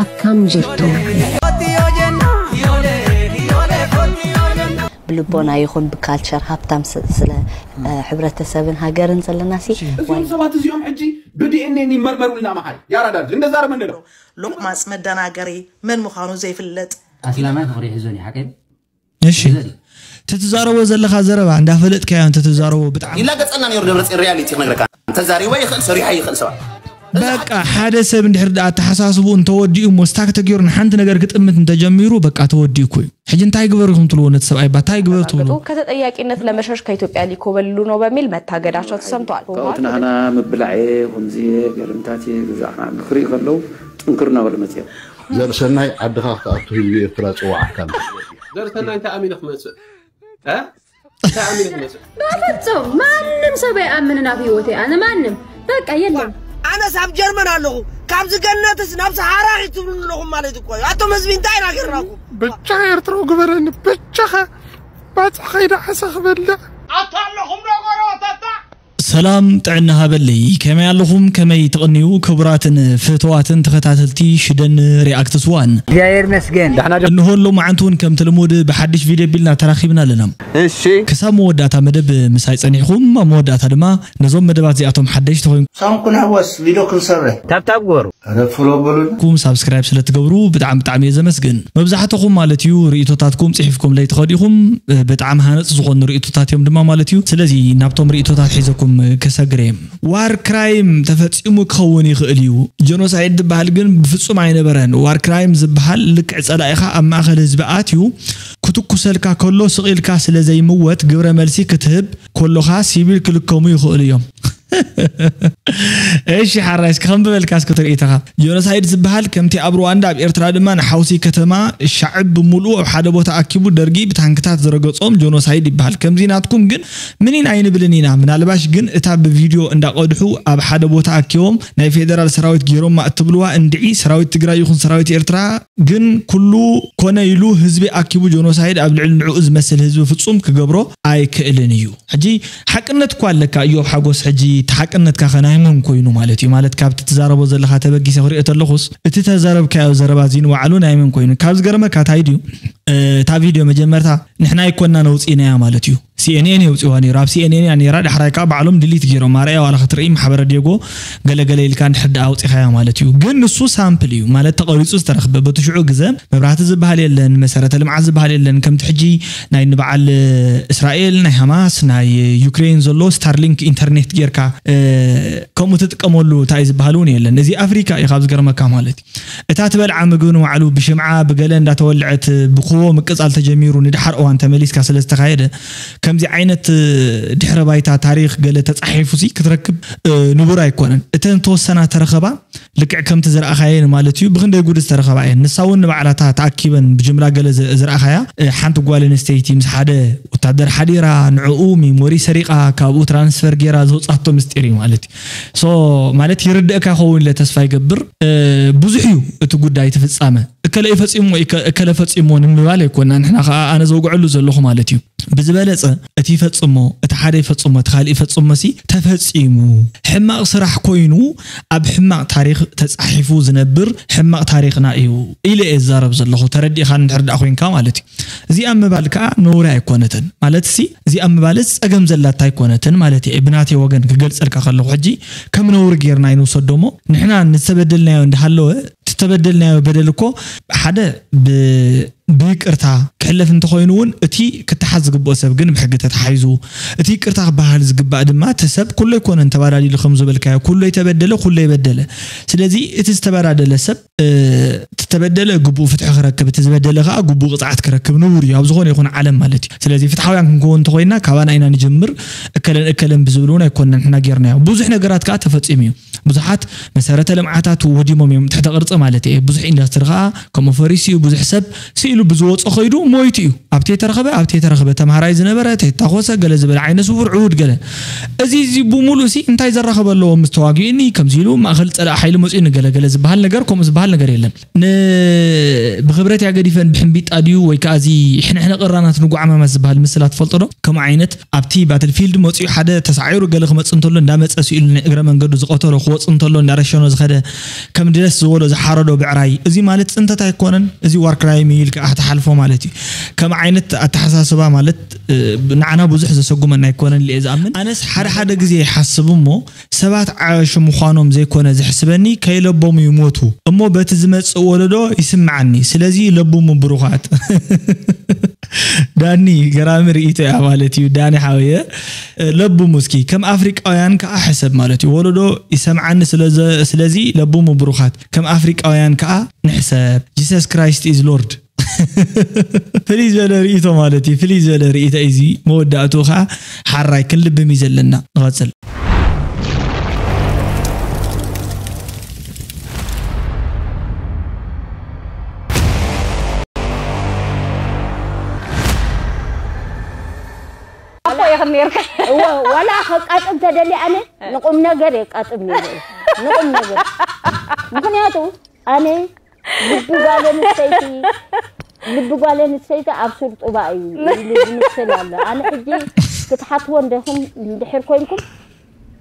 ኣካም ጅርቱ ብልቦና ይኹን ብካልቸር ሃብታም ስ- ስለ እ፣ ሕብረተሰብን ሃገርን ዘለና ሲ እዚኦም ሰባት እዚኦም ሕጂ ብዲኤንኤን ይመርመሩልና መሓይ ያራዳ ልጅ እንደዛ ረመንደለው ሎቕማጽ መደናገሪ መን ምዃኑ ዘይፍለጥ ኣስላማይ ፍቕሪ ይሕዞን እዩ ሓቀይ እሺ ትትዛረቦ ዘለኻ ዘረባ እንዳፈለጥካዮ እንተትዛረቦ ብጣዕሚ ይላገጸና ነይሩ ደብረጽዮን ሪያሊቲ ክነግረካ እንተዛሪቦ ይኽእል ሰሪሖ ይኽእል ሰባት በቃ ሓደ ሰብ እንድሕር ደኣ ኣተሓሳስቡ እንተወዲኡ ሞስታክ ተገይሩ ንሓንቲ ነገር ክጥምት እንተጀሚሩ በቃ ተወዲኡ እኮ እዩ ሕጂ እንታይ ግበር ኢኹም ትልዎ ነቲ ሰብኣይ ባ እንታይ ግበር ትብሉ ከተጠያቂነት ለመሸሽ ከኢትዮጵያ ሊኮበልሉ ነው በሚል መታገዳቸው ተሰምተዋል። ካብቲ ናህና ምብላዕ እየ ከምዚ ገርምታት እየ ግዛዕና ክርኢ ከለዉ ጥንክርና ወደ መፅኦም ዘርሰናይ ዓድኻ ክትኣቱ ህዝቢ ኤርትራ ፅዋዓካ ኣሎ ዘርሰናይ እንታይ ኣሚነ ክመፅእ እ? እንታይ ኣሚነ ክመፅእ በፍጹም ማንም ሰብ ኣይኣምንን ኣብ ህይወተይ ኣነ ማንም በቃ የለን ኣነስ ኣብ ጀርመን ኣለኹ ካብዚ ገነትስ ናብ ሰሃራ ክትብሉ ኣለኹም ማለት እኮ እዩ ኣቶም ህዝቢ እንታይ ኢና ገርናኩም ብቻ ኤርትራው ግበረኒ ብቻኻ ባፅሓ ከይዳ ዓሳ ክበልዕ ኣታ ኣለኹም ዶ ጎረባታታ ሰላም ጥዕና ሃበለይ ከመይ ኣለኹም ከመይ ትቕንዩ ክቡራትን ፍትዋትን ተኸታተልቲ ሽደን ሪኣክትስ ዋን እግዚኣብሔር መስገን እንሆ ሎማዓንቲ እውን ከምቲ ልሙድ ብሓድሽ ቪድዮ ቢልና ተራኺብና ኣለና እሺ ክሳብ መወዳእታ መደብ ምሳይ ጸኒሕኹም ኣብ መወዳእታ ድማ ነዞም መደባት እዚኣቶም ሓደሽቲ ኮይንኩም ሳንኩን ሕወስ ቪድዮ ክንሰርሕ ታብታብ ግበሩ ረ ፎሎ በሉና ኩም ሳብስክራይብ ስለ ትገብሩ ብጣዕሚ ብጣዕሚ እየ ዘመስግን መብዛሕትኹም ማለት እዩ ርእቶታትኩም ጽሒፍኩም ለይ ትኸዱ ኢኹም ብጣዕሚ ሃነጽ ዝኾኑ ርእቶታት እዮም ድማ ማለት እዩ ስለዚ ናብቶም ርእቶታት ሒዘኩም ክሰግር እየ ዋር ክራይም ተፈጺሙ ክኸውን ይኽእል እዩ ጀኖሳይድ ዝበሃል ግን ብፍጹም ኣይነበረን ዋር ክራይም ዝበሃል ልክዕ ጸላኢኻ ኣብ ማእኸል ህዝቢ ኣትዩ ክትኩሰልካ ከሎ ስቕ ኢልካ ስለ ዘይምወት ግብረ መልሲ ክትህብ ከሎኻ ሲቪል ክልከሙ ይኽእሉ እዮም እሺ ሓራይ እስኪ ከም ብበልካ እስኪ ትርኢትኻ ጆኖሳይድ ዝበሃል ከምቲ ኣብ ሩዋንዳ ኣብ ኤርትራ ድማ ንሓውሲ ከተማ ሻዕብ ብምሉኡ ኣብ ሓደ ቦታ ኣኪቡ ደርጊ ብታንክታት ዝረገጾም ጆኖሳይድ ይበሃል ከምዚ ናትኩም ግን ምኒን ኣይንብልን ኢና ምናልባሽ ግን እታ ብቪድዮ እንዳቀድሑ ኣብ ሓደ ቦታ ኣኪቦም ናይ ፌደራል ሰራዊት ገይሮማ እትብልዋ እንድዒ ሰራዊት ትግራይ ይኹን ሰራዊት ኤርትራ ግን ኩሉ ኮነ ኢሉ ህዝቢ ኣኪቡ ጆኖሳይድ ኣብ ልዕሊ ንዕኡ ዝመስል ህዝቢ ፍጹም ክገብሮ ኣይክእልን እዩ። ሕጂ ሓቅነት እኳ ኣለካ እዮብ ሓጎስ ሕጂ እቲ ሓቅነትካ ከ ናይ መን ኮይኑ ማለት እዩ ማለት ካብቲ ትዛረቦ ዘለካ ተበጊሰ ክሪኦ ተለኹስ እቲ ተዛረብካዮ ዘረባ እዚ ንባዕሉ ናይ መን ኮይኑ ካብ ዝገርመካ ታይ ድዩ እታ ቪድዮ መጀመርታ ንሕና ኣይኮናን ኣውጺእናያ ማለት እዩ CNN የውጽዋ ነይሩ ኣብ CNN እያ ነይራ ዳሕራይ ከዓ ባዕሎም ድሊት ገይሮም ኣርኣያ ዋላ ክትርኢ ማሕበረ ዴጎ ገለገለ ኢልካ እንድሕር ደኣ ኣውጺኻያ ማለት እዩ ግን ንሱ ሳምፕል እዩ ማለት ተቐሪጹ ዝተረኽበ በቲ ሽዑ ግዘ መብራህቲ ዝበሃል የለን መሰረተ ልምዓት ዝበሃል የለን ከምቲ ሕጂ ናይ ንበዓል እስራኤል ናይ ሃማስ ናይ ዩክሬን ዘሎ ስታርሊንክ ኢንተርኔት ጌርካ ከምኡ ትጥቀመሉ እንታይ ዝበሃል እውን የለን እዚ ኣፍሪካ እዩ ካብ ዝገርመካ ማለት እዩ እታ ትበልዓ ምግቢ ንባዕሉ ብሽምዓ ብገለ እንዳተወልዐት ብክቦ ምቅፃል ተጀሚሩ ንድሓር እዋን ተመሊስካ ስለ ዝተኻየደ ከምዚ ዓይነት ድሕረ ባይታ ታሪክ ገለ ተፃሒፉ ሲ ክትረክብ ንቡር ኣይኮነን እተን ተወሰና ተረኸባ ልክዕ ከምቲ ዝረኣኻየን ማለት እዩ ብክንደይ ጉድ ዝተረኸባ እየን ንሳ እውን ንባዕላታ ተኣኪበን ብጅምላ ገለ ዝረኣኻያ ሓንቲ ጓል ኣንስተይቲ ምስ ሓደ ወታደር ሓዲራ ንዕኡ ሚሞሪ ሰሪቓ ካብኡ ትራንስፈር ገይራ ዝወፃቶ ምስጢር እዩ ማለት እዩ ሶ ማለት ይርድእካ ይኸውን ኢለ ተስፋ ይገብር ብዙሕ እዩ እቲ ጉዳይ እቲ ፍፃመ እከለ ይፈፂሞ እከለ ፈፂሞ ንምባል ኣይኮና ንሕና ከዓ ኣነ ዘውግዐሉ ዘለኹ ማለት እዩ ብዝበለፀ እቲ ይፈፅሞ እቲ ሓደ ይፈፅሞ እቲ ካልእ ይፈፅሞ ሲ ተፈፂሙ ሕማቕ ስራሕ ኮይኑ ኣብ ሕማቕ ታሪክ ተፃሒፉ ዝነብር ሕማቕ ታሪክና እዩ ኢለ እየ ዝዛረብ ዘለኹ ተረዲእካ እንድሕር ደኣ ኮይንካ ማለት እዩ እዚኣ ምባል ከዓ ነውሪ ኣይኮነትን ማለት ሲ እዚኣ ምባልስ ፀገም ዘላታ ኣይኮነትን ማለት እየ ብናተይ ወገን ክገልፀልካ ከለኹ ሕጂ ከም ነውሪ ጌርና ይንውሰዶ እሞ ንሕና ንዝተበደልናዮ እንዳሃለወ ዝተበደልናዮ በደል እኮ ሓደ ብይቅርታ ክሕለፍ እንተኾይኑ እውን እቲ ክተሓዝ ዝግብኦ ሰብ ግን ብሕጊ ተተሓሒዙ እቲ ይቅርታ ክበሃል ዝግባእ ድማ እቲ ሰብ ኩሎ ኣይኮነን ተባዳዲሉ ከም ዝበልካዮ ኩሎ ይተበደለ ኩሎ ይበደለ ስለዚ እቲ ዝተበዳደለ ሰብ ዝተበደለ ግቡእ ፍትሒ ክረክብ እቲ ዝበደለ ከዓ ግቡእ ቅፅዓት ክረክብ ንቡር እዩ ኣብ ዝኾነ ይኹን ዓለም ማለት እዩ ስለዚ ፍትሓውያን ክንከውን እንተኮይና ካባና ኢና ንጀምር እከለን እከለን ብዝብል እውን ኣይኮነን ንሕና ጌርናዮ ብዙሕ ነገራት ከዓ ተፈፂሙ እዩ ብዙሓት መሰረተ ልምዓታት ወዲሞም እዮም ትሕተ ቅርፂ ማለት እየ ብዙሕ ኢንዳስትሪ ከዓ ከምኡ ፈሪሱ እዩ ብዙሕ ሰብ ስኢሉ ብዝወፆ ከይዱ ሞይቱ እዩ ኣብቲ የተረኸበ ኣብቲ የተረኸበ ተምሃራይ ዝነበረ ተይታኮሰ ገለ ዝበለ ዓይነ ስውር ዕውድ ገለ እዚ እዚ ብሙሉእ ሲ እንታይ ዘራኸበ ኣለዎ ምስ ተዋጊኡኒ ከምዚ ኢሉ ማእኸል ፀላእ ሓይሊ መፅኡ ንገለ ገለ ዝበሃል ነገር ከምኡ ዝበሃል ነገር የለን ን ብኽብረት እያ ገዲፈን ብሕምቢጣ ድዩ ወይ ከዓ እዚ ሕንሕነ ቅራናት ንጓዓማማት ዝበሃል ምስላ ትፈልጦ ዶ ከምኡ ዓይነት ኣብቲ ባትልፊልድ መፂኡ ሓደ ተሳዒሩ ገለ ክመፅእ እንተሎ እንዳመፀ ስኢሉ ናይ እግረ መንገዱ ዝቐተሎ ክወፅ እንተሎ እንዳረሸኖ ዝኸደ ከም ድረስ ዝበሎ ዝሓረዶ ብዕራይ፣ እዚ ማለት ፅንተት ኣይኮነን። እዚ ዋር ክራይም እዩ ኢልካ ክትሓልፎ ማለት እዩ። ከም ዓይነት ኣተሓሳስባ ማለት ንዓና ብዙሕ ዘሰጉመና ኣይኮነን ኢለ ዝኣምን። ኣነስ ሓደ ሓደ ግዜ ይሓስብ እሞ ሰባት ዓያሹ ምዃኖም ዘይኮነ ዘሕስበኒ ከይለቦሙ ይሞቱ እሞ በቲ ዝመፅእ ወለዶ ይስምዓኒ። ስለዚ ለቡሙ ብሩኻት። ዳኒ ገራሚ ርእይቶ እያ ማለት እዩ። ዳኒ ሓወየ ለቡሙ እስኪ ከም ኣፍሪቃውያን ከዓ ሕሰብ ማለት እዩ። ወለዶ ይሰምዓኒ ስለዚ ለቡሙ ብሩኻት ከም ኣፍሪቃውያን ከዓ ንሕሰብ። Jesus Christ is Lord። ፍልይ ዝበለ ርእይቶ ማለት እዩ። ፍልይ ዝበለ ርእይቶ እዩ እዚ። መወዳእትኡ ከዓ ሓራይ ክንልብም እዩ ዘለና። ንቐፅል። ኣቦ ኢኽን ነርካ። እወ፣ ዋላ ከቃጥም ተደልየ ኣነ ንቁም ነገር የቃጥም ነይረ እዩ። ንቁም ነገር። ምኽንያቱ ኣነ ልቢ ጓል ኣንስተይቲ ልቢ ጓል ኣንስተይቲ ኣብ ሱር ጡባ እዩ ኢሉ ዝምስል ኣሎ። ኣነ ሕጂ ክትሓትዎ እንደኹም እንድሕር ኮንኩም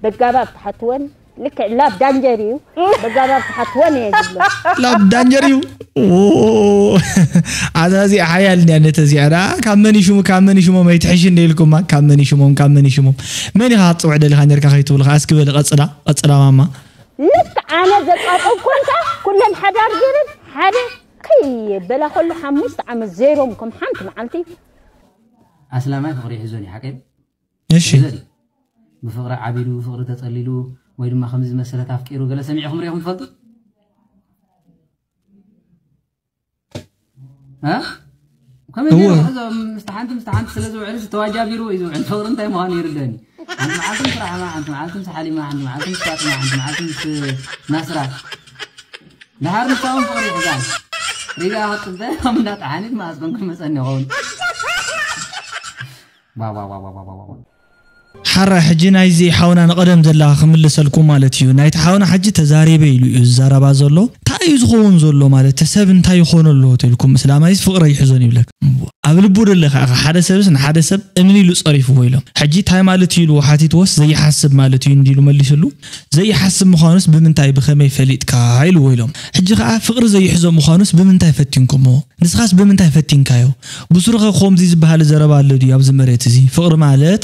በጋባብ ትሓትወን ልክዕ ላብ ዳንጀር እዩ። በጋባብ ትሓትወን እየ ዝብሎ። ላብ ዳንጀር እዩ። ኣዛዚ ሓያል እንዲያ ነተ እዚኣ ደኣ ካብ መን ይሽሙ ካብ መን ይሽሞም ኣይትሕሽ እንደ ኢልኩማ ካብ መን ይሽሞም ካብ መን ይሽሞም መን ኢኻ ክትፅውዕ ደሊኻ ነርካ ከይትብልኻ እስኪ በሊ ቀፅላ ቀፅላ ማማ ልክ ኣነ ዘቃጠው ኮንካ ኩለን ሓዳር ገይረን ሓደ ከይበላ ከሎ ሓሙሽተ ዓመት ዘይሮም ከም ሓንቲ መዓልቲ ኣስላማይ ፍቕሪ ይሕዞን እዩ ሓቀይ እሺ ብፍቕሪ ዓቢዱ ብፍቕሪ ተጸሊሉ ወይ ድማ ከምዚ ዝመሰለት ኣፍቂሩ ገለ ሰሚዕኹም ሪኢኹም ትፈልጡ? እ? ከመይ ገይሩ እወ። ሕዞ ምስቲ ሓንቲ ምስቲ ሓንቲ ስለ ዝውዕል ተዋጃቢሩ እዩ ዝውዕል ፍቕሪ እንታይ ምዃኑ ይርደኒ ሓንቲ መዓልቲ ምስ ራሕማ ሓንቲ መዓልቲ ምስ ሓሊማ ሓንቲ መዓልቲ ምስ ፋጥማ ሓንቲ መዓልቲ ምስ ናስራ ደሓር ንሳውን ፍቕሪ ይሕዛን ሪጋ ክፅበ ከም እንዳጠሓኒት መዓስ ኮንኩም መፀኒ ይኸውን ሓራ ሕጂ ናይዚ ሓውና ንቐደም ዘላ ክምልሰልኩም ማለት እዩ ናይቲ ሓውና ሕጂ ተዛሪበ ኢሉ እዩ ዝዛረባ ዘሎ እንታይ እዩ ዝኸውን ዘሎ ማለት ተሰብ እንታይ ይኾኑ ኣለዎ ተልኩም እስላማይስ ፍቕረ ይሕዞን ይብለክ ኣብ ልቡ ደለካ ኢኻ ሓደ ሰብስ ንሓደ ሰብ እምኒ ኢሉ ጸሪፍዎ ኢሎም ሕጂ እንታይ ማለት እዩ ኢልዎ ሓቲትዎስ ዘይሓስብ ማለት እዩ እንዲሉ መሊስሉ ዘይሓስብ ምዃኑስ ብምንታይ ብኸመይ ፈሊጥካ ኢልዎ ኢሎም ሕጂ ኸዓ ፍቕሪ ዘይሕዞ ምዃኑስ ብምንታይ ፈቲንኩሞ ንስኻስ ብምንታይ ፈቲንካዮ? ብሱሩ ኸ ኾምዚ ዝበሃል ዘረባ ኣሎ ድዩ ኣብዚ መሬት እዚ? ፍቕሪ ማለት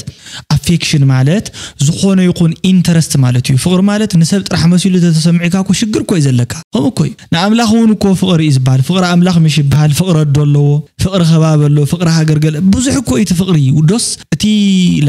ኣፌክሽን ማለት ዝኾነ ይኹን ኢንተረስት ማለት እዩ። ፍቕሪ ማለት ንሰብ ጥራሕ መሲሉ ተተሰሚዕካ እኮ ሽግር እኮ እዩ ዘለካ። ከምኡ እኮ እዩ። ንኣምላኽ እውን እኮ ፍቕሪ እዩ ዝበሃል። ፍቕሪ ኣምላኽ ምሽ ይበሃል። ፍቕሪ ኣዶ ኣለዎ፣ ፍቕሪ ከባቢ ኣሎ፣ ፍቕሪ ሃገር ገለ ብዙሕ እኮ እዩ እቲ ፍቕሪ። ዶስ እቲ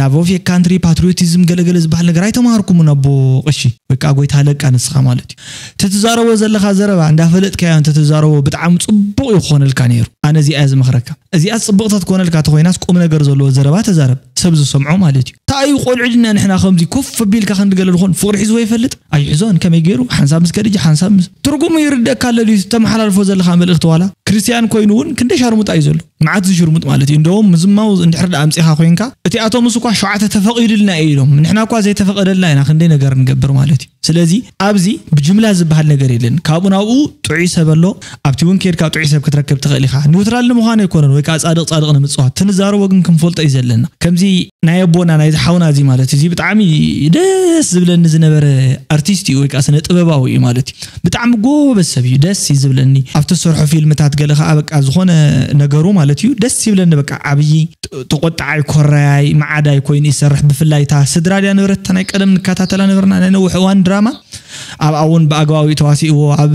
ላቭ ኦፍ የር ካንትሪ ፓትሪዮቲዝም ገለገለ ዝበሃል ነገር ኣይተምሃርኩምን ኣቦ ቀሺ ወይ ከዓ ጎይታ ኣለቃ ንስኻ ማለት እዩ። ተትዛረቦ ዘለኻ ዘረባ እንዳፈለጥካዮ እንተትዛረቦ ብጣዕሚ ፅቡቕ እዩ ክኾነልካ ነይሩ። ኣነ እዚኣ እየ ዝመኽረካ። እዚኣ ፅብቕቲ ክትኮነልካ ተኾይናስ ቁም ነገር ዘለዎ ዘረባ ተዛረብ። ሰብ ዝሰምዖ ማለት እዩ። እንታይ እዩ ቆልዑ ድና ንሕና ከምዚ ኮፍ ኣቢልካ ክንዲ ገለ ዝኾን ፍቕሪ ሒዝዎ ይፈልጥ? ኣይሕዞን ከመይ ገይሩ ሓንሳብ ምስ ከድጂ ሓንሳብ ምስ ትርጉሙ ይርደካ ኣሎ ድዩ ተመሓላልፎ ዘለኻ መልእኽቲ ዋላ ክርስትያን ኮይኑ እውን ክንደይ ሻርሙጣ እዩ ዘሎ መዓት ዝሽርሙጥ ማለት እዩ እንደውም ምዝማው እንድሕር ዳ ኣምፂኻ ኮይንካ እቲኣቶምስ እኳ ሸውዓተ ተፈቒዱልና እዩ ኢሎም ንሕና እኳ ዘይተፈቐደልና ኢና ክንደይ ነገር ንገብር ማለት እዩ ስለዚ ኣብዚ ብጅምላ ዝበሃል ነገር የለን። ካብኡ ናብኡ ጥዑይ ሰብ ኣሎ። ኣብቲ እውን ከይድካ ጥዑይ ሰብ ክትረክብ ትኽእል ኢኻ። ኒውትራል ንምዃን ኣይኮነን ወይ ከዓ ፃድቕ ፃድቕ ንምፅዋት። እቲ ንዛረቦ ግን ክንፈልጦ እዩ ዘለና። ከምዚ ናይ ኣቦና ናይ ዝሓውና እዚ ማለት እዚ ብጣዕሚ ደስ ዝብለኒ ዝነበረ ኣርቲስት እዩ ወይ ከዓ ስነ ጥበባዊ እዩ ማለት እዩ። ብጣዕሚ ጎበዝ ሰብ እዩ። ደስ እዩ ዝብለኒ። ኣብቲ ዝሰርሖ ፊልምታት ገለ ከዓ በቃ ዝኾነ ነገሩ ማለት እዩ ደስ ይብለኒ። በቃ ዓብዪ ተቆጣዓይ ኮራያይ መዓዳይ ኮይኑ ይሰርሕ ብፍላይ እታ ስድራ ድያ ነበረት እታ ናይ ቀደም ንከታተላ ነበርና ናይ ነዊሕ እዋን ድራማ ኣብኣ እውን ብኣግባቡ ተዋሲእዎ ኣብ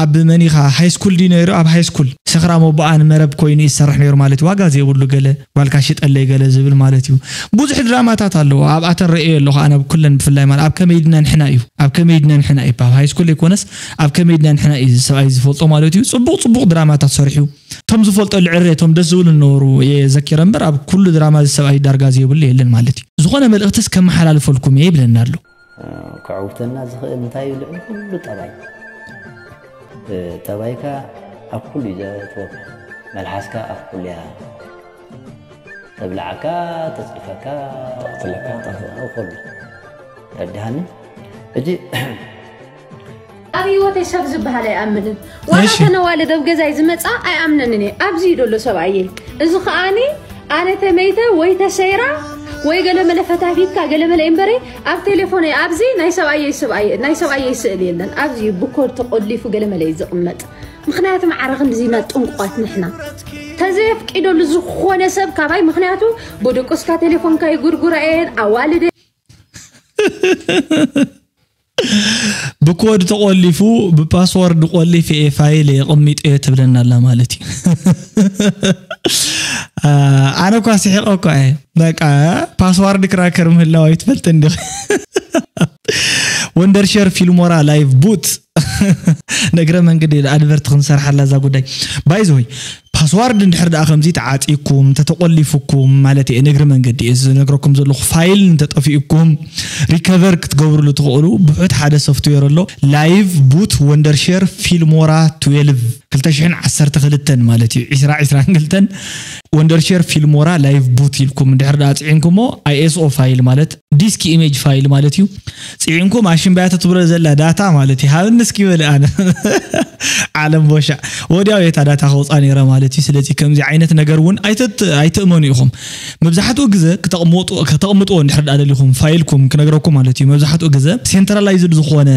ኣብ መኒኻ ሃይስኩል ድዩ ነይሩ ኣብ ሃይስኩል ሰኽራም ኣቦኣ ንመረብ ኮይኑ ይሰርሕ ነይሩ ማለት ዋጋ ዘይብሉ ገለ ጓልካ ሽጠለይ ገለ ዝብል ማለት እዩ ብዙሕ ድራማታት ኣለዎ ኣብኣተን ረእየ ኣለኹ ኣነ ኩለን ብፍላይ ማለት ኣብ ከመይ ድና ንሕና እዩ ኣብ ከመይ ድና ንሕና እዩ ኣብ ሃይስኩል ዘይኮነስ ኣብ ከመይ ድና ንሕና እዩ ሰብኣይ ዝፈልጦ ማለት እዩ ጽቡቕ ጽቡቕ ድራማታት ሰሪሑ እቶም ዝፈልጠሉ ዕረ እቶም ደስ ዝብሉ ነበሩ እየ ዘኪረ እምበር ኣብ ኩሉ ድራማ እዚ ሰብኣይ ዳርጋ ዘይብሉ የለን ማለት እዩ። ዝኾነ መልእኽትስ ከመሓላልፈልኩም እየ ይብለና ኣሎ። ከዕውተና ዝኽእል እንታይ እዩ ልዕሊ ኩሉ ጠባይ። ጠባይካ ኣብ ኩሉ እዩ ዘእትወካ። መልሓስካ ኣብ ኩሉ እያ ተብልዓካ፣ ተፅድፈካ፣ ተቕትለካ፣ ኣብ ኩሉ። ተረዲሃኒ? ሕጂ ኣብ ህይወተይ ሰብ ዝበሃል ኣይኣምንን ዋላ እሺ። ተነዋልድ ኣብ ገዛይ ዝመፃ ኣይኣምነንን እየ ኣብዚ እዩ ደሎ ሰብኣየይ እዚ ከኣኒ ኣነ ተመይተ ወይ ተሰይራ ወይ ገለመለ ፈታፊትካ ገለመለ እምበረ ኣብ ቴሌፎነይ ኣብዚ ናይ ሰብኣየይ ስብኣይ ናይ ሰብኣየይ ስእሊ የለን። ኣብዚ ብኮድ ተቆሊፉ ገለመለ እዩ ዝቕመጥ። ምኽንያቱ ማዕረ ክንድዚ ኢና ጥንቁቓት ንሕና። ተዘየፍቂደሉ ዝኾነ ሰብ ካባይ፣ ምኽንያቱ ብድቁስካ ቴሌፎንካ ይጉርጉራ እየን ኣዋልደ። ብኮድ ተቆሊፉ ብፓስወርድ ቆሊፍ እየ ፋይል የቐሚጡ እየ ትብለና ኣላ ማለት እዩ። ኣነ እኳ ስሒቐ እኳ እየ። በቃ ፓስዋርድ ክራከር ምህላው ኣይትፈልጥን ዲኺ? ወንደርሸር ፊልሞራ ላይቭ ቡት። ነግረ መንገዲ ኣድቨርት ክንሰርሓላ እዛ ጉዳይ። ባይዘወይ ፓስዋርድ እንድሕር ደኣ ከምዚ ተዓፂኩም እንተተቆሊፉኩም ማለት እየ። ነግሪ መንገዲ እየ ዝነግረኩም ዘለኹ። ፋይል እንተጠፊኡኩም ሪከቨር ክትገብርሉ ትኽእሉ ብሑት ሓደ ሶፍትዌር ኣሎ። ላይቭ ቡት ወንደርሸር ፊልሞራ ትዌልቭ ክልተ ሽሕን ዓሰርተ ክልተን ማለት እዩ። ዒስራ ዒስራን ክልተን ወንደርሸር ፊልሞራ ላይቭ ቡት ኢልኩም እንድሕር ደኣ ፅዒንኩሞ ኣይኤስኦ ፋይል ማለት ዲስክ ኢሜጅ ፋይል ማለት እዩ። ፅዒንኩም ኣሽምባያ ትብሎ ዘላ ዳታ ማለት እዩ። ሃብኒ እስኪ በለ ኣነ ዓለም ቦሻ ወዲያው የታ ዳታ ከውፃ ነይረ ማለት እዩ። ስለዚ ከምዚ ዓይነት ነገር እውን ኣይትእመኑ ኢኹም። መብዛሕትኡ ግዘ ከተቕምጥዎ እንድሕር ደኣ ደሊኹም ፋይልኩም ክነግረኩም ማለት እዩ። መብዛሕትኡ ግዘ ሴንትራላይዝድ ዝኾነ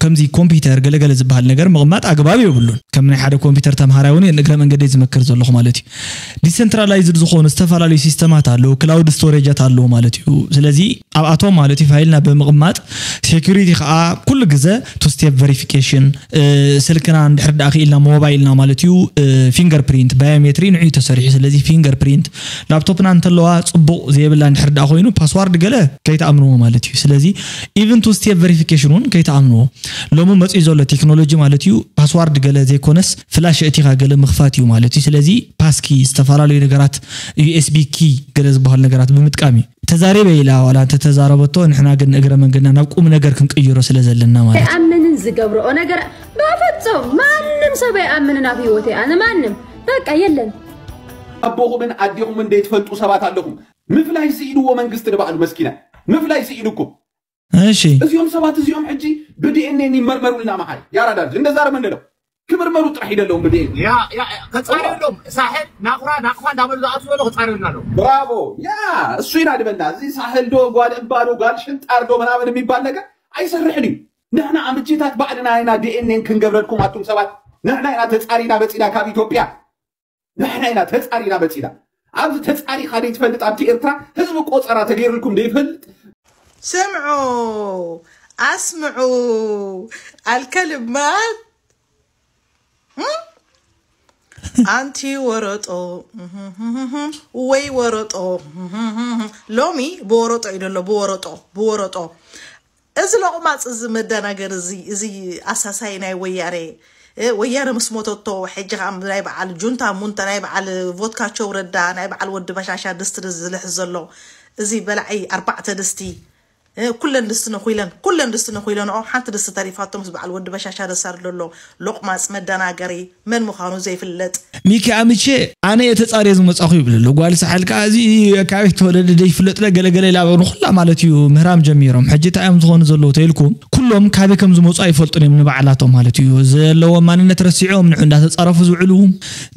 ከምዚ ኮምፒውተር ገለገለ ዝበሃል ነገር ምቕማጥ ኣግባብ የብሉን። ከም ናይ ሓደ ኮምፒውተር ተምሃራይ እውን እግረ መንገደይ ዝመክር ዘለኹ ማለት እዩ። ዲሰንትራላይዝድ ዝኾኑ ዝተፈላለዩ ሲስተማት ኣለዉ፣ ክላውድ ስቶሬጃት ኣለዉ ማለት እዩ። ስለዚ ኣብኣቶም ማለት እዩ ፋይልና ብምቕማጥ ሴኩሪቲ ከዓ ኩሉ ግዘ ቱ ስቴፕ ቨሪፊኬሽን ስልክና እንድሕር ደኣ ክኢልና ሞባይልና ማለት እዩ ፊንገር ፕሪንት ባዮሜትሪ ንዑ ተሰሪሑ። ስለዚ ፊንገር ፕሪንት ላፕቶፕና እንተለዋ ፅቡቕ ዘይብላ እንድሕር ደኣ ኮይኑ ፓስዋርድ ገለ ከይተኣምንዎ ማለት እዩ። ስለዚ ኢቨን ቱ ስቴፕ ቨሪፊኬሽን እውን ከይተኣምንዎ ሎሚ መፅኡ ዘሎ ቴክኖሎጂ ማለት እዩ። ፓስዋርድ ገለ ዘይኮነስ ፍላሽ እቲኻ ገለ ምኽፋት እዩ ማለት እዩ። ስለዚ ፓስኪ ዝተፈላለዩ ነገራት ዩኤስቢ ኪ ገለ ዝበሃሉ ነገራት ብምጥቃም እዩ። ተዛሪበ ኢላ ዋላ እንተተዛረበቶ ንሕና ግን እግረ መንገድና ናብ ቁም ነገር ክንቅይሮ ስለ ዘለና ማለት እዩ። ኣይኣምንን ዝገብረኦ ነገር በፍጹም ማንም ሰብ ኣይኣምንን ኣብ ህይወተይ ኣነ ማንም በቃ የለን። ኣቦኹምን ኣዴኹምን ዘይትፈልጡ ሰባት ኣለኹም። ምፍላይ ስኢንዎ መንግስቲ ንባዕሉ መስኪና ምፍላይ ስኢንኩም። እሺ እዚኦም ሰባት እዚኦም ሕጂ ብዲኤንኤን ይመርመሩልና መሓይ ያራዳ ልጅ እንደዛ ረመንለው ክምርመሩ ጥራሕ ይደለዎም ብዲኤን ያ ያ ከጻሪ የሎም ሳሕል ናኹራ ናቕፋ እንዳበሉ ዝኣትዉ ዘለዉ ከጻሪ የሎም ኣለዉ። ብራቮ ያ እሱ ኢና ድበልና እዚ ሳሕል ዶ ጓል እባ ዶ ጓል ሽንጣር ዶ ምናምን የሚባል ነገር ኣይሰርሕን እዩ። ንሕና ኣምቼታት ባዕልና ኢና ዲኤንኤን ክንገብረልኩም ኣቱም ሰባት ንሕና ኢና ተጻሪና መጺና ካብ ኢትዮጵያ ንሕና ኢና ተጻሪና መጺና ኣብዚ ተጻሪኻ ዘይትፈልጥ ኣብቲ ኤርትራ ህዝቢ ቆጸራ ተገይርልኩም ዘይፈልጥ سمعوا أسمعوا الكلب مات هم؟ ኣንቲ ወረጦ ወይ ወረጦ ሎሚ ብወረጦ እዩ ዘሎ ብወረጦ ብወረጦ እዚ ለቑማፅ እዚ መደናገር እዚ እዚ ኣሳሳይ ናይ ወያነ እ፣ ወያነ ምስ ሞተቶ ሕጂ ከዓ ናይ በዓል ጁንታ ሙንተ ናይ በዓል ቮትካቸው ረዳ ናይ በዓል ወዲ በሻሻ ድስቲ ዝልሕ ዘሎ እዚ በላዒ ኣርባዕተ ድስቲ እ፣ ኩለን ድስቲ ነኹለን ኩለን ድስቲ ነኹለንኦ ሓንቲ ድስቲ ተሪፋቶ ምስ በዓል ወዲ በሻሻ ደሳር ዘሎ ሎቕማፅ መደናገሪ መን ምዃኑ ዘይፍለጥ ሚኪ ኣምቼ ኣነ እየ ተጻርየ ዝመጻኹ ይብል ኣሎ። ጓል ሳሕል ከኣ እዚ ካበይ ተወለደ ዘይፍለጥለ ገለገለ ኢላ ንኹላ ማለት እዩ ምህራም ጀሚሮም። ሕጂ እንታይ እዮም ዝኾኑ ዘለዉ ተኢልኩም ኩሎም ካበይ ከም ዝመጹ ኣይፈልጡን እዮም ንባዕላቶም ማለት እዩ። ዘለዎም ማንነት ረሲዖም ንዑ እንዳተጻረፉ ዝውዕሉ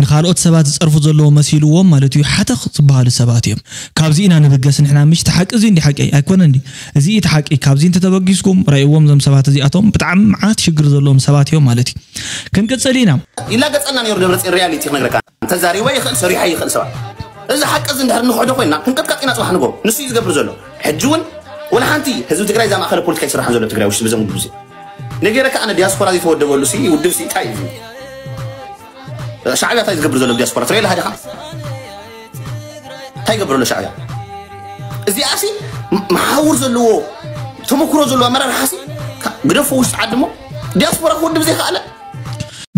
ንኻልኦት ሰባት ዝጸርፉ ዘለዉ መሲልዎም ማለት እዩ ሓተኽ ዝበሃሉ ሰባት እዮም። ካብዚ ኢና ንብገስ ንሕና ምሽ እቲ ሓቂ እዚ እንዲ ሓቂ ኣይኮነ እንዲ እዚ እቲ ሓቂ ካብዚ እንተተበጊስኩም ረእይዎም እዞም ሰባት እዚኣቶም ብጣዕሚ መዓት ሽግር ዘለዎም ሰባት እዮም ማለት እዩ። ክንቅጽል ኢና። ይላገጸልና ነይሩ ደብረጽዮን ሪያሊቲ ክነግረካ እንተዛሪቦ ይኽእል ሰሪሖ ይኽእል ሰባት እዚ ሓቂ እዚ እንድሕር ንኽሕዶ ኮይና ክንቀጥቀጥ ኢና ጽባሕ ንጎ ንሱ እዩ ዝገብር ዘሎ ሕጂ እውን ወላ ሓንቲ ህዝቢ ትግራይ እዛ ማእኸለ ፖለቲካ ይስራሕን ዘሎ ትግራይ ውሽጢ ብዘም ውድብ እዚ ነጌረካ ኣነ ዲያስፖራ ዘይተወደበሉ ሲ ውድብ ሲ እንታይ እዩ ሻዕብያ እንታይ ዝገብር ዘሎ ዲያስፖራ ትረየላ ሃዲኻ እንታይ ይገብረሉ ሻዕብያ እዚኣ ሲ መሓውር ዘለዎ ተመክሮ ዘለዎ ኣመራርሓ ሲ ግደፎ ውሽጢ ዓዲ እሞ ዲያስፖራ ክወድብ ዘይከኣለ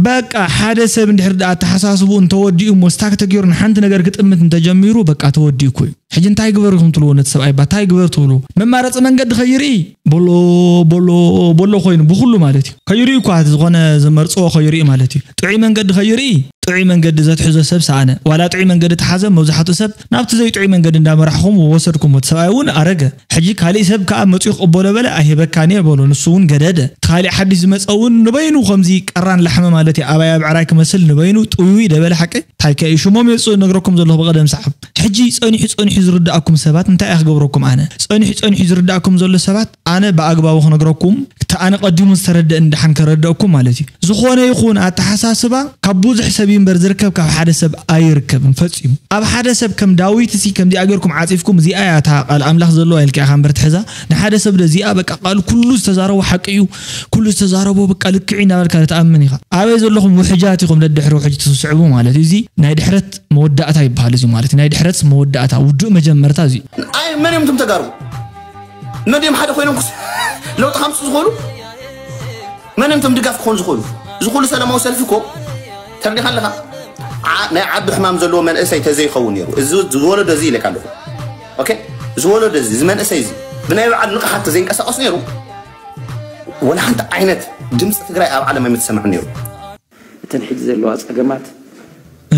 በቃ ሓደ ሰብ እንድሕር ደኣ ኣተሓሳስቡ እንተወዲኡ እሞ ስታክ ተገይሩ ንሓንቲ ነገር ክጥምት እንተጀሚሩ በቃ ተወዲኡ እኮ እዩ። ሕጂ እንታይ ግበሩ ኢኹም ትልዎ ነቲ ሰብኣይ ባ እንታይ ግበር ትብሉ? መማረፂ መንገዲ ከይርኢ ቦሎ ቦሎ ቦሎ ኮይኑ ብኩሉ ማለት እዩ። ከይርኢ እኳ ዝኾነ ዝመርፅዎ ከይርኢ ማለት እዩ። ጥዑይ መንገዲ ከይርኢ ጥዑይ መንገዲ ዘትሕዞ ሰብ ሰኣነ። ዋላ ጥዑይ መንገዲ ተሓዘ፣ መብዛሕትኡ ሰብ ናብቲ ዘይጥዑይ መንገዲ እንዳመራሕኹም ወሰድኩሞ። እቲ ሰብኣይ እውን ኣረገ። ሕጂ ካሊእ ሰብ ከኣ መጺኡ ክቕበሎ በለ፣ ኣይህበካን እየ በሎ። ንሱ እውን ገደደ። እቲ ካሊእ ሓድሽ ዝመጸ እውን ንበይኑ ከምዚ ቀራን ላሕሚ ማለት እዩ። ኣባይ ኣብ ዕራይ ክመስል ንበይኑ ጥውይ ደበለ ሓቂ። እንታይ ከ እዩ ሽሞም የውጽእ ነግረኩም ዘለኹ ብቐደም ሰዓብ። ሕጂ ጸኒሑ ጸኒሑ ዝርድኣኩም ሰባት እንታይ እየ ክገብረኩም ኣነ? ጸኒሑ ጸኒሑ ዝርድኣኩም ዘሎ ሰባት ኣነ ብኣግባቡ ክነግረኩም፣ እቲ ኣነ ቀዲሙ ዝተረደእኒ ደሓን ከረድአኩም ማለት እዩ። ዝኾነ ይኹን ኣተሓሳስባ ካብ ብዙሕ ሰብ እዩ እምበር ዝርከብ ካብ ሓደ ሰብ ኣይርከብን ፈጺሙ። ኣብ ሓደ ሰብ ከም ዳዊት ሲ ከምዚኣ ጌርኩም ዓጺፍኩም እዚኣ እያ እታ ቃል ኣምላኽ ዘለዋ ኢልካ ኢኻ እምበር ትሕዛ። ንሓደ ሰብ ዶ እዚኣ በቃ ቃል ኩሉ ዝተዛረቦ ሓቂ እዩ፣ ኩሉ ዝተዛረቦ በቃ ልክዕ እዩ እናበልካ ትኣምን ኢኻ። ኣበይ ዘለኹም ውሕጃት ኢኹም ደድሕሪ ውሕጅ ትስዕቡ ማለት እዩ። እዚ ናይ ድሕረት መወዳእታ ይበሃል። እዚ ማለት ናይ ድሕረት መወዳእታ ውዱእ መጀመርታ እዚ እዩ። ኣይ መን እዮም እቶም ተጋሩ? መን እዮም ሓደ ኮይኖም ክስ- ለውጢ ከምፅኡ ዝኽእሉ? መን እዮም እቶም ድጋፍ ክኾኑ ዝኽእሉ? እዚ ኩሉ ሰላማዊ ሰልፊ እኮ ተረዲኻ ኣለኻ? ዓ- ናይ ዓቢ ሕማም ዘለዎ መንእሰይ ተዘይኸውን ነይሩ፣ እዚ ዝወለዶ እዚ ኢለካ ኣለኹ። ኦኬ፣ ዝወለዶ እዚ እዚ መንእሰይ እዚ ብናይ በዓል ንቕሓት ተዘይንቀሳቐስ ነይሩ፣ ወላ ሓንቲ ዓይነት ድምፂ ትግራይ ኣብ ዓለም ኣይምትሰማዕ ነይሩ። እተን ሕጂ ዘለዋ ፀገማት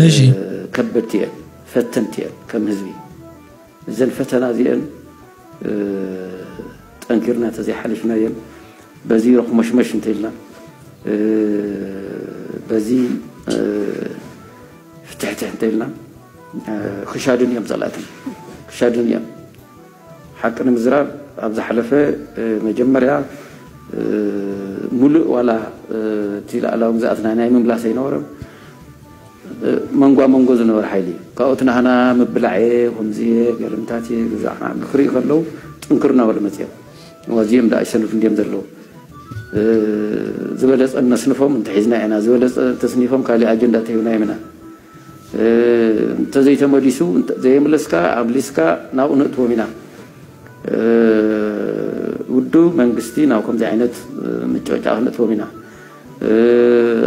እሺ ከበድቲ እየን፣ ፈተንቲ እየን። ከም ህዝቢ እዘን ፈተና እዚአን ጠንኪርና ተዘይሓሊፍናየን፣ በዚ ረኽሞሽመሽ እንተኢልና፣ በዚ ፍትሕትሕ እንተኢልና፣ ክሻዱን እዮም ፀላእትና፣ ክሻዱን እዮም። ሓቂ ንምዝራብ ኣብ ዝሓለፈ መጀመርያ ሙሉእ ዋላ እቲ ላዕላዊ ግዝኣትና ናይ ምምላስ ኣይነበረም። መንጓ መንጎ ዝነበረ ሓይሊ እዩ። ካብኡ እቲ ናህና ምብላዕ እየ፣ ከምዚ እየ፣ ገለምታት እየ፣ ግዛዕና ክርኢ ከለዉ ጥንክር እናበሉ መፅኦም። እዚኦም ደኣ ይሰንፉ እንድዮም ዘለዉ። ዝበለፀ እነስንፎም እንተሒዝና ኢና፣ ዝበለፀ ተስኒፎም ካሊእ ኣጀንዳ ተሂብናዮም ኢና። እንተዘይተመሊሱ ዘየምለስካ ኣብሊስካ ናብኡ ነእትዎም ኢና። ውዱ መንግስቲ ናብ ከምዚ ዓይነት ምጭቕጫቕ ነእትዎም ኢና።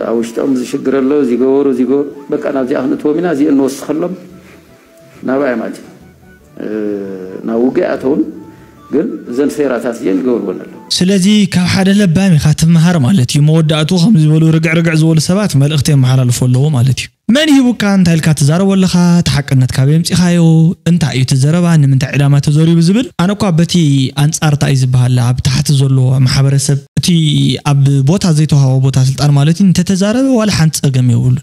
ኣብ ውሽጦም ዝሽግር ኣሎ፣ እዚገበሩ እዚገበሩ በቃ ናብዚኣ ክንእትዎም ኢና። እዚኦ እንወስኸሎም ናብኣ እዮም ኣትዮም። ናብ ውግእ ኣተውን ግን እዘን ሴራታት እዚአን ይገብርወን ኣለዉ። ስለዚ ካብ ሓደ ለባም ኢኻ ትመሃር ማለት እዩ። መወዳእቱ ከም ዝበሉ ርግዕ ርግዕ ዝበሉ ሰባት መልእኽቲ የመሓላልፎ ኣለዎ ማለት እዩ። መን ሂቡካ እንታይ ኢልካ ትዛረቦ ኣለኻ? እቲ ሓቅነት ካበይ ኣምጺኻዮ? እንታይ እዩ እቲ ዘረባ? ንምንታይ ዕላማ ተዘሪቡ ዝብል ኣነ እኳ በቲ ኣንጻር እንታይ እዩ ዝበሃል ኣብ ታሕቲ ዘሎ ማሕበረሰብ እቲ ኣብ ቦታ ዘይተዋሃቦ ቦታ ስልጣን ማለት እዩ እንተተዛረበ ዋላ ሓንቲ ጸገም የብሉን።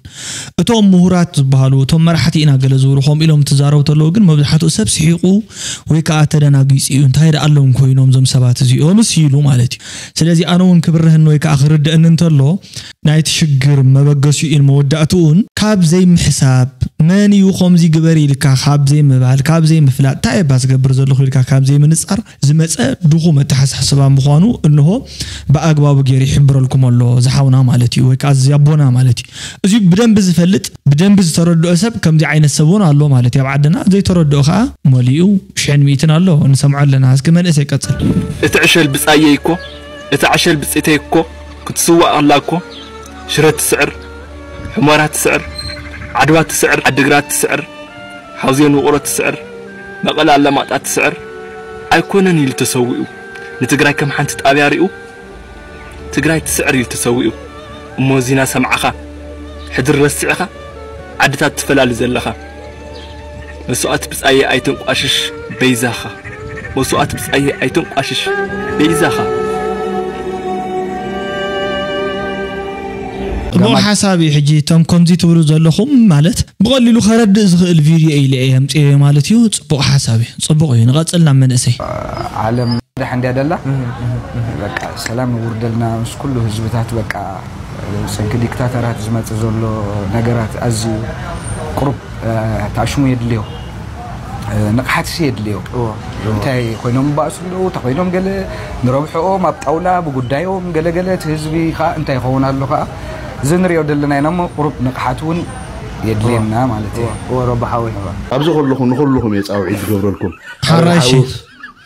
እቶም ምሁራት ዝበሃሉ እቶም መራሕቲ ኢና ገለ ዝብሉ ከምኡ ኢሎም ትዛረቡ ተለዉ ግን መብዛሕትኡ ሰብ ስሒቑ ወይ ከዓ ተደናጊፁ እዩ እንታይ ደኣ ኣለዎም ኮይኖም እዞም ሰባት እዚኦምስ ኢሉ ማለት እዩ። ስለዚ ኣነ እውን ክብርህኒ ወይ ከዓ ክርድእኒ እንተሎ ናይቲ ሽግር መበገሲኡን መወዳእትኡን ካብ ዘይምሕሳብ መን እዩ ከምዚ ግበሪ ኢልካ ካብ ዘይምባል ካብ ዘይምፍላጥ እንታይ እባ ዝገብር ዘለኹ ኢልካ ካብ ዘይምንፃር ዝመፀ ድኹም ኣተሓሳስባ ምዃኑ እንሆ ብኣግባቡ ገይሩ ይሕብረልኩም ኣሎ ዝሓውና ማለት እዩ ወይ ከዓ እዚ ኣቦና ማለት እዩ። እዚ ብደንቢ ዝፈልጥ ብደንቢ ዝተረድኦ ሰብ ከምዚ ዓይነት ሰብ እውን ኣሎ ማለት እዩ ኣብ ዓድና ዘይተረድኦ ከዓ መሊኡ ሽሕን ሚእትን ኣሎ ንሰምዖ ኣለና እስኪ መንእሰይ ቀፅል። እቲ ዕሸል ብፃየይ እኮ እቲ ዕሸል ብፅተይ እኮ ክትስዋእ ከላ እኮ ሽረ ትስዕር፣ ሑመራ ትስዕር፣ ዓድዋ ትስዕር፣ ዓድግራት ትስዕር፣ ሓውዜን ውቕሮ ትስዕር፣ መቐለ ኣለማጣ ትስዕር ኣይኮነን ኢሉ ተሰዊኡ ንትግራይ ከም ሓንቲ ጣብያ ሪኡ ትግራይ ትስዕር ኢሉ ተሰዊኡ እሞ እዚ ናሰምዓኻ ሕድሪ ረሲዕኻ ዓድታት ትፈላሊ ዘለኻ መስዋእቲ ብፃየ ኣይተንቋሽሽ በይዛኻ መስዋእቲ ብፃየ ኣይተንቋሽሽ በይዛኻ። ጽቡቕ ሓሳብ እዩ። ሕጂ እቶም ከምዚ ትብሉ ዘለኹም ማለት ብቐሊሉ ከረድእ ዝኽእል ቪድዮ ኢለ እየ ኣምፅኤዮ ማለት እዩ። ጽቡቕ ሓሳብ እዩ። ጽቡቕ እዩ። ንቐጽል ናብ መንእሰይ። ዓለም ደሓ እንድያ ደላ በቃ ሰላም ይውርደልና ምስ ኩሉ ህዝብታት በቃ ሰንኪ ዲክታተራት ዝመጽእ ዘሎ ነገራት ኣዝዩ ቁሩብ ታሽሙ የድልዮ ንቕሓትሲ የድልዮ እንታይ ኮይኖም ባእሱ ኣለዉ እንታይ ኮይኖም ገለ ንረብሕኦም ኣብ ጣውላ ብጉዳዮም ገለገለ እቲ ህዝቢ ከዓ እንታይ ይኸውን ኣሎ ከዓ እዚ ንሪኦ ዘለና ኢና እሞ ቁሩብ ንቕሓት እውን የድልየና ማለት እዩ ረቢ ሓወይ ኣብዚ ከለኹ ንኹልኹም እየ ፃውዒት ዝገብረልኩም ሓራሽ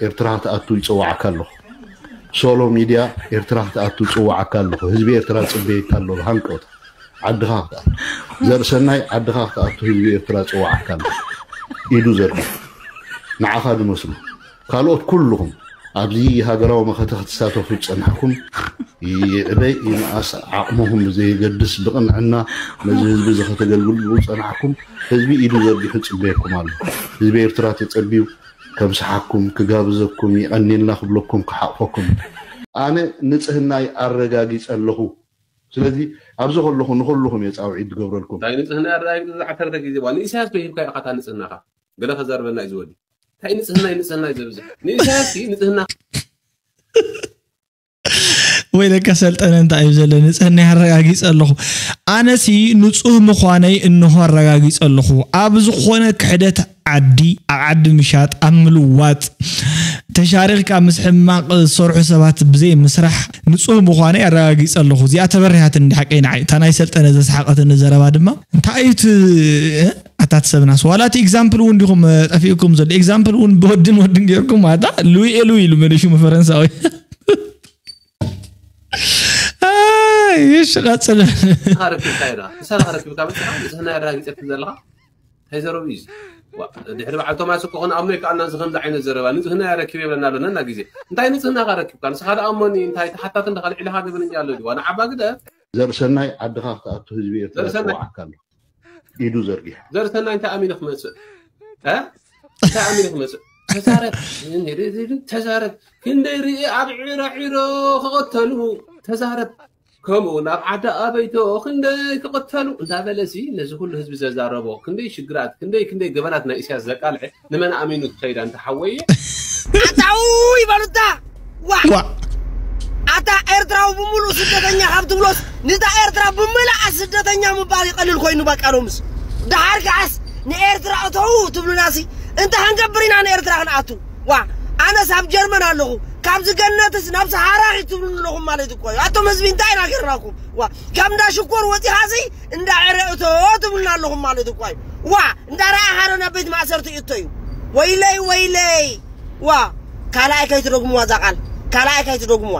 ኤርትራ ክትኣቱ ይፅዋዓካ ኣለኹ ሶሎ ሚድያ ኤርትራ ክትኣቱ ይፅዋዓካ ኣለኹ ህዝቢ ኤርትራ ፅበየካ ኣሎ ብሃንቀውታ ዓድኻ ክትኣቱ ዘርእሰናይ ዓድኻ ክትኣቱ ህዝቢ ኤርትራ ይፅዋዓካ ኣሎ ኢዱ ዘርጊሑ ንዓኻ ዝመስሉ ካልኦት ኩልኹም ኣብዚ ሃገራዊ መኸተ ክትሳተፉ ዝጸናሕኩም፣ ይዕበ ይንኣስ ዓቕምኹም ብዘየገድስ ብቕንዕና ነዚ ህዝቢ እዚ ከተገልግሉ ዝጸናሕኩም፣ ህዝቢ ኢዱ ዘርጊሑ ይጽበየኩም ኣሎ። ህዝቢ ኤርትራ ተጸቢዩ ከምስሓኩም፣ ክጋብዘኩም፣ ይቐንየልና ክብለኩም፣ ክሓቕፈኩም። ኣነ ንጽህናይ ኣረጋጊጸ ኣለኹ። ስለዚ ኣብዚ ከለኹ ንኹልኹም እየ ጻውዒት ዝገብረልኩም። እንታይ ንጽህና ኣረጋጊጸ ዝዓሰርተ ግዜ እዋ ንኢሳያስ ዶ ሂብካዮ ኢኻ እታ ንጽህናኻ? ገለ ከዛርበና እዩ ዝወዲ። እንታይ ንጽህና እዩ ንጽህና እዩ ዘብዝሕ? ንኢሳያስ እዩ ንጽህና ወይ ለካ ሰልጠነ እንታይ እዩ ዘሎ ንጽህና ያረጋጊጸ ኣለኹ። ኣነሲ ንጹህ ምዃነይ እንሆ ኣረጋጊጸ ኣለኹ። ኣብ ዝኾነ ክሕደት ዓዲ ኣብ ዓዲ ምሻጥ ኣብ ምልዋጥ ተሻሪኽካ ምስ ሕማቕ ዝሰርሑ ሰባት ብዘይ ምስራሕ ንጹህ ምዃነይ ኣረጋጊጸ ኣለኹ። እዚኣ ተበሪሃትኒ ሓቀይ ንዓይ እታ ናይ ሰልጠነ ዘስሓቐትኒ ዘረባ ድማ እንታይ እዩ እቲ ኣታት ሰብናስ ዋላ እቲ example እውን ዲኹም ጠፊእኩም ዘሎ example እውን ብወድን ወድን ጌርኩም ኣታ ልዊ ኤሉ ኢሉ መሊሹ ፈረንሳዊ ይሽ ቀጽል ረኪብካ ኢና ንሳኻ ረኪብካ መፅኻ ንፅህና ኣረጋጊፀ ዘለኻ እንታይ ዘረቡ እዩ ድሕሪ በዓል ቶማስ እኮ ክነኣምኖ ይከኣልና እዚ ከምዚ ዓይነት ዘረባ ንፅህና ረኪብ የብለና ኣሎ ነና ግዜ እንታይ ንፅህናኻ ረኪብካ ንስኻ ደኣ እሞኒ እንታይ ተሓታቲ እንዳ ካልዕ ኢልኻ ግብን እንጂ ኣሎ ድዋ ንዓባ ግደ ዘርሰናይ ዓድኻ ክትኣቱ ህዝቢ ኤርትራ ዘርሰናይ ይፅውዓካ ኣሎ ኢዱ ዘርጊሑ ዘርሰናይ እንታይ ኣሚኑ ክመፅእ እ እንታይ ኣሚኑ ክመፅእ ተዛረብ ተዛረብ ክንደይ ርኢ ኣብ ዒሮ ዒሮ ክቐተሉ ተዛረብ ከምኡ ናብ ዓዲ ኣበይቶ ክንደይ ክቐተሉ እንዳበለሲ ነዚ ኩሉ ህዝቢ ዘዛረቦ ክንደይ ሽግራት ክንደይ ክንደይ ገበናት ናይ ኢሳያስ ዘቃልዐ ንመን ኣሚኑ ክኸይዳ እንተሓወየ ኣታው ይበሉታ ዋ ዋ ኣታ ኤርትራዊ ብምሉእ ስደተኛ ካብ ትብሎስ ንታ ኤርትራ ብምልኣ ስደተኛ ምባል ይቐልል ኮይኑ በቃ ሎምስ ደሓር ከዓስ ንኤርትራ እተው ትብሉናሲ እንታይ ክንገብር ኢና ንኤርትራ ክንኣቱ ዋ ኣነስ ኣብ ጀርመን ኣለኹ ካብዚ ገነትስ ናብ ሰሃራ ሂድ ትብሉኒ ኣለኹም ማለት እኮ እዩ ኣቶም ህዝቢ እንታይ ኢና ገርናኩም ዋ ካብ እንዳ ሽኮር ወፂኻሲ እንዳ ዕረ እቶ ትብሉና ኣለኹም ማለት እኮ እዩ ዋ እንዳ ረኣኻ ዶ ናብ ቤት ማእሰርቲ እቶ እዩ ወይለይ ወይለይ ዋ ካልኣይ ከይትደግምዋ እዛ ቃል ካልኣይ ከይትደግምዋ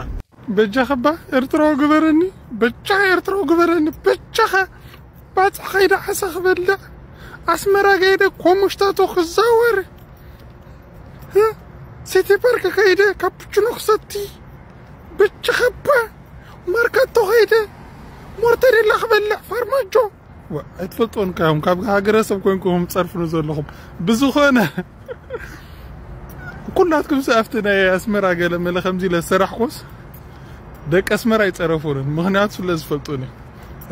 በጃኸባ ኤርትራዊ ግበረኒ በጃኻ ኤርትራዊ ግበረኒ በጃኻ ባፅዕ ከይደ ዓሳ ክበልዕ ኣስመራ ከይደ ኮሙሽታቶ ክዛወር ሲቲ ፓርክ ከይደ ካፕችኖ ክሰቲ በጃኸባ ማርካቶ ከይደ ሞርተዴላ ክበልዕ ፋርማጆ ኣይትፈልጦን ካዮም ካብ ሃገረሰብ ኮይንኩም ፀርፍኑ ዘለኹም ብዝኾነ ኩላትኩም ኣብቲ ናይ ኣስመራ ገለ መለ ከምዚ ኢለ ዝሰራሕኩስ ደቂ ኣስመራ ኣይፀረፉንን ምክንያቱ ስለ ዝፈልጡኒ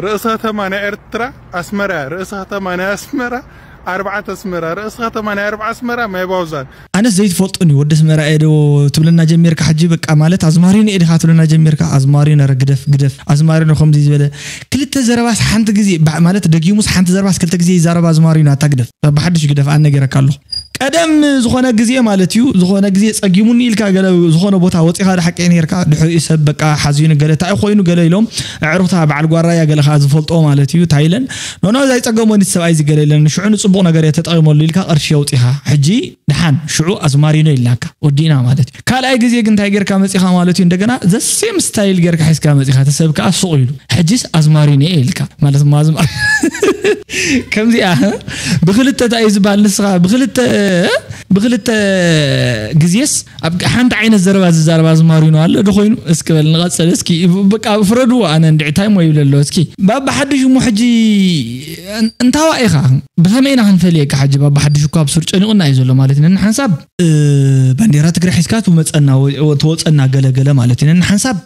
ርእሰ ከተማ ናይ ኤርትራ ኣስመራ ርእሰ ከተማ ናይ ኣስመራ ኣርባዕተ ኣስመራ ርእሰ ከተማ ናይ ኣርባዓ ኣስመራ ማይ ባውዛን ኣነስ ዘይትፈልጡን እዩ ወዲ ኣስመራ እየ ዶ ትብለና ጀሚርካ ሕጂ በቃ ማለት ኣዝማሪኖ እየ ዲኻ ትብለና ጀሚርካ ኣዝማሪኖ ኧረ ግደፍ ግደፍ ኣዝማሪኖ ከምዚ ዝበለ ክልተ ዘረባስ ሓንቲ ግዜ ማለት ደጊሙስ ሓንቲ ዘረባስ ክልተ ግዜ ይዛረብ ኣዝማሪኖ ኣታ ግደፍ ብሓድሽ ግደፍ ኣነ ገይረካ ኣለኹ ቀደም ዝኾነ ግዜ ማለት እዩ ዝኾነ ግዜ ጸጊሙኒ ኢልካ ገለ ዝኾነ ቦታ ወፂኻ ዳ ሓቂ ነርካ ድሕሪኡ ሰብ በቃ ሓዚኑ ገለ እንታይ ኮይኑ ገለ ኢሎም ኣዕሩኽታ በዓል ጓራያ ገለ ከዓ ዝፈልጦ ማለት እዩ ታይለን ኖኖ ዛይፀገሞኒ ሰብኣይ ዝገለ ኢለን ንሽዑ ንፅቡቕ ነገር እየ ተጠቒመሉ ኢልካ ቅርሺ የውፂኻ ሕጂ ደሓን ሽዑ ኣዝማሪኖ ኢልናካ ወዲእና ማለት እዩ ካልኣይ ግዜ ግን እንታይ ጌርካ መፂኻ ማለት እዩ እንደገና ዘሴም ስታይል ጌርካ ሒዝካ መፂኻ ተሰብ ከዓ ሱቕ ኢሉ ሕጂስ ኣዝማሪኖ እየ ኢልካ ማለት ማዝማ ከምዚኣ ብክልተ እንታይ እዩ ዝበሃል ንስኻ ብክልተ ብክልተ ግዜስ ኣብ ሓንቲ ዓይነት ዘረባ ዝዛረብ ኣዝማሪኖ ኣሎ ዶ ኮይኑ እስኪ በል ንቐፅል እስኪ በቃ ፍረድዎ ኣነ እንድዒ እንታይ ሞ ይብል ኣሎ እስኪ ባባ ሓድሽ እሞ ሕጂ እንታዋ ኢኻ ብኸመይ ኢና ክንፈልየካ ሕጂ ባባ ሓድሽ እኳ ኣብ ሱር ጨኒቑና እዩ ዘሎ ማለት እዩ ነንሓንሳብ ባንዴራ ትግራይ ሒዝካ ትመፀና ትወፀና ገለገለ ማለት እዩ ነንሓንሳብ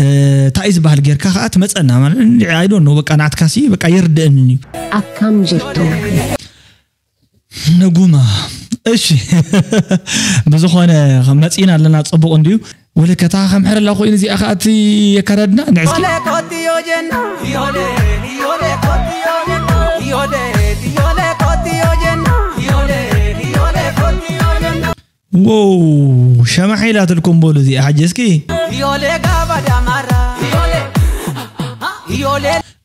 እንታይ እዩ ዝበሃል ጌርካ ከዓ ትመፀና ማለት I don't know በቃ ናትካሲ በቃ የርድእንን እዩ ኣካም ጀቶ ነጉማ እሺ ብዝኾነ መፂና ኣለና ፅቡቕ እንድዩ ወለከታ ከም ሕረላ ኮይኑ እዚኣ ከዓ እቲ የካዳድና ንዕስኪ Wow ሸማሕ ኢላትልኩም በሉ እዚኣ ሕጂ እስኪ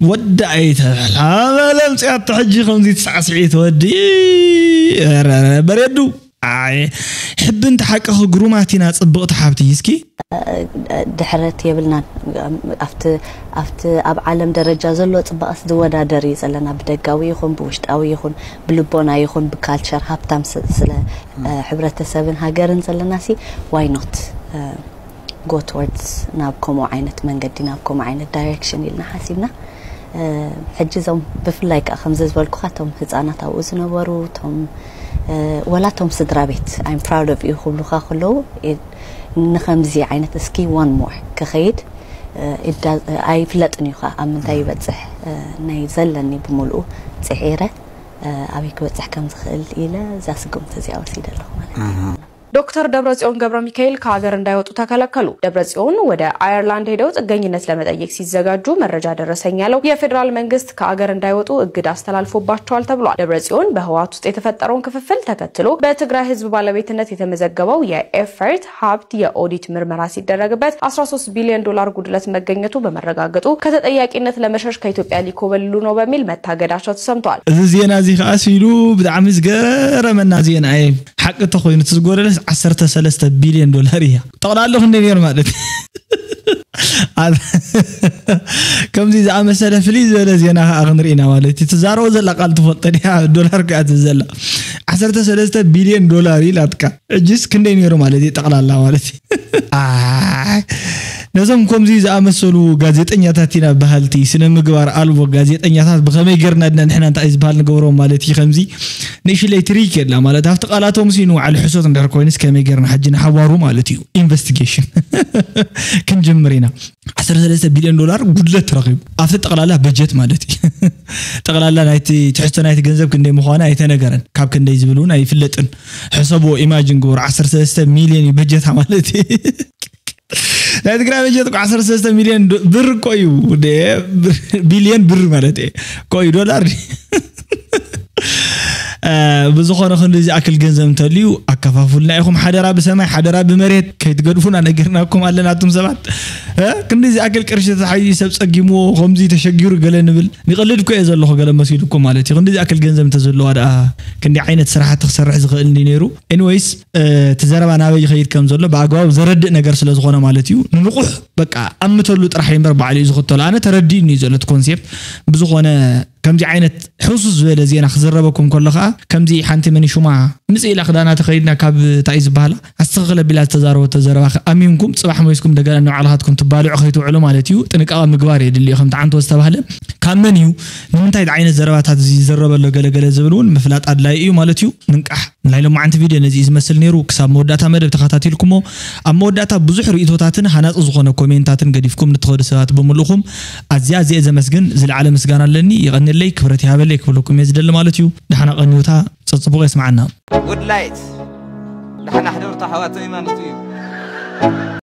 ወዲ ኣይተበል ኣበለ ምፅኣት ሕጂ ከምዚ ትሳዕስዒ ትወዲ በሬዱ ኣይ ሕቢ እንተ ሓቅኺ ግሩማት ኢና ጽብቕቲ ሓብቲ እስኪ ድሕረት የብልናን ኣብቲ ኣብቲ ኣብ ዓለም ደረጃ ዘሎ ጽባቐስ ዝወዳደር እዩ ዘለና ብደጋዊ ይኹን ብውሽጣዊ ይኹን ብልቦና ይኹን ብካልቸር ሃብታም ስ- ስለ እ፣ ሕብረተሰብን ሃገርን ዘለና ሲ why not go towards ናብ ከምኡ ዓይነት መንገዲ ናብ ከምኡ ዓይነት direction ኢልና ሓሲብና። ሕጂ እዞም ብፍላይ ከዓ ከምዚ ዝበልኩኻ እቶም ህፃናት ኣብኡ ዝነበሩ እቶም ወላ እቶም ስድራ ቤት I'm proud of you ክብሉኻ ከለዉ ንከምዚ ዓይነት እስኪ one more ክኸይድ ኣይፍለጥን እዩ ከዓ ኣብ ምንታይ ይበፅሕ ናይ ዘለኒ ብምልኡ ፅዒረ ኣበይ ክበፅሕ ከም ዝኽእል ኢለ እዛ ስጉምቲ እዚኣ ወሲደ ኣለኹ ማለት እዩ። ዶክተር ደብረጽዮን ገብረ ሚካኤል ከሀገር እንዳይወጡ ተከለከሉ። ደብረጽዮን ወደ አየርላንድ ሄደው ጥገኝነት ለመጠየቅ ሲዘጋጁ መረጃ ደረሰኝ ያለው የፌዴራል መንግስት ከአገር እንዳይወጡ እግድ አስተላልፎባቸዋል ተብሏል። ደብረጽዮን በህወሓት ውስጥ የተፈጠረውን ክፍፍል ተከትሎ በትግራይ ህዝብ ባለቤትነት የተመዘገበው የኤፈርት ሀብት የኦዲት ምርመራ ሲደረግበት አስራ ሶስት ቢሊዮን ዶላር ጉድለት መገኘቱ በመረጋገጡ ከተጠያቂነት ለመሸሽ ከኢትዮጵያ ሊኮበልሉ ነው በሚል መታገዳቸው ተሰምቷል። እዚ ዜና እዚ ከዓ ሲሉ ብጣዕሚ ዝገረመና ዜና እየ። ሓቂ ተኮይኑ እቲ ዝጎደለስ ዓሰርተ ሰለስተ ቢልዮን ዶላር እያ። ጠቕላላ ክንደይ ነይሩ ማለት እዩ? ኣብ- ከምዚ ዝኣመሰለ ፍልይ ዝበለ ዜና ከዓ ክንርኢ ኢና ማለት እዩ። ትዛረቦ ዘላ ቃል ትፈልጦ ድያ? ዶላር ከዓ ትብል ዘላ ዓሰርተ ሰለስተ ቢልዮን ዶላር ኢላትካ። ሕጂስ ክንደይ ነይሩ ማለት እዩ ጠቕላላ ማለት እዩ? ኣይ፣ ነዞም ከምዚ ዝኣመሰሉ ጋዜጠኛታት ኢና በሃልቲ ስነ ምግባር ኣልቦ ጋዜጠኛታት ብኸመይ ገርና ድና ንሕና እንታይ ዝበሃል ንገብሮም ማለት እዩ ከምዚ ንእሽለይ ትሪክ የላ ማለት ኣብቲ ቃላቶም ሲ ንውዓል ሕሶት እንድሕር ኮይኑስ ከመይ ገርና ሕጂ ንሓዋሩ ማለት እዩ ኢንቨስቲጌሽን ክንጅምር ኢና ዓሰርተ ሰለስተ ቢልዮን ዶላር ጉድለት ተረኺቡ ኣብቲ ጠቕላላ በጀት ማለት እዩ ጠቕላላ ናይቲ ትሕዝቶ ናይቲ ገንዘብ ክንደይ ምዃነ ኣይተነገረን ካብ ክንደይ ዝብል እውን ኣይፍለጥን ሕሰብዎ ኢማጅን ግበሩ ዓሰርተ ሰለስተ ሚልዮን እዩ በጀታ ማለት እዩ ናይ ትግራይ በጀት እኮ ዓሰርተ ሰለስተ ሚልዮን ብር እኮ እዩ ቢልዮን ብር ማለት እኮ እዩ ዶላር ብዝኾነ ክንዲ ዝኣክል ገንዘብ እንተልዩ ኣከፋፉልና ኢኹም ሓደራ ብሰማይ ሓደራ ብመሬት ከይትገድፉና ነጊርናኩም ኣለና ኣቱም ሰባት ክንዲ ዝኣክል ቅርሺ ተታሓዩ ሰብ ፀጊምዎ ከምዚ ተሸጊሩ ገለ ንብል ይቐልድ እኮ እየ ዘለኹ ገለ መሲሉ እኮ ማለት እዩ ክንዲ ዝኣክል ገንዘብ እንተዘለዋ ደኣ ክንዲ ዓይነት ስራሕቲ ክሰርሕ ዝኽእል እንዲ ነይሩ anyways እቲ ዘረባ ናበይ ይኸይድ ከም ዘሎ ብኣግባቡ ዘረድእ ነገር ስለ ዝኾነ ማለት እዩ ንንቑሕ በቃ ኣምተሉ ጥራሕ እምበር ባዕሉ እዩ ዝኽተሎ ኣነ ተረዲእኒ እዩ ዘሎ እቲ ኮንሴፕት ብዝኾነ ከምዚ ዓይነት ሕሱስ ዝበለ ዜና ክዝረበኩም ከሎ ከዓ ከምዚ ሓንቲ መን ሽማ ምፅ ኢላ ክዳና ተኸይድና ካብ እንታይ ዝበሃላ ኣስተኽኽል ኣቢላ ዝተዛረበቶ ዘረባ ኣሚንኩም ፅባሕ መሊስኩም እንደገና ንባዕልኻትኩም ትባልዑ ከይትውዕሉ ማለት እዩ ጥንቃቐ ምግባር የድሊ እዩ ከምቲ ዓንቶ ዝተባህለ ካብ መን እዩ ንምንታይ ዓይነት ዘረባታት ዝዘረበሎ ገለገለ ዝብል እውን ምፍላጥ ኣድላይ እዩ ማለት እዩ ምንቃሕ ናይ ሎማዓንቲ ቪድዮ ነዚ እዩ ዝመስል ነይሩ ክሳብ መወዳእታ መደብ ተኸታቲልኩሞ ኣብ መወዳእታ ብዙሕ ርእቶታትን ሃናፂ ዝኾነ ኮሜንታትን ገዲፍኩም ንትኸዱ ሰባት ብምልእኹም ኣዝያ ኣዝየ ዘመስግን ዝለዓለ ምስጋና ኣለኒ ይቐንለይ ክብረት ይሃበለይ ክብለኩም እየ ዝደሊ ማለት እዩ ደሓና ቀንዩታ ፀፅቡቕ የስማዓና ጉድ ላይት ዳሕና ሕደርቱ ኣሕዋተይ ማለት እዩ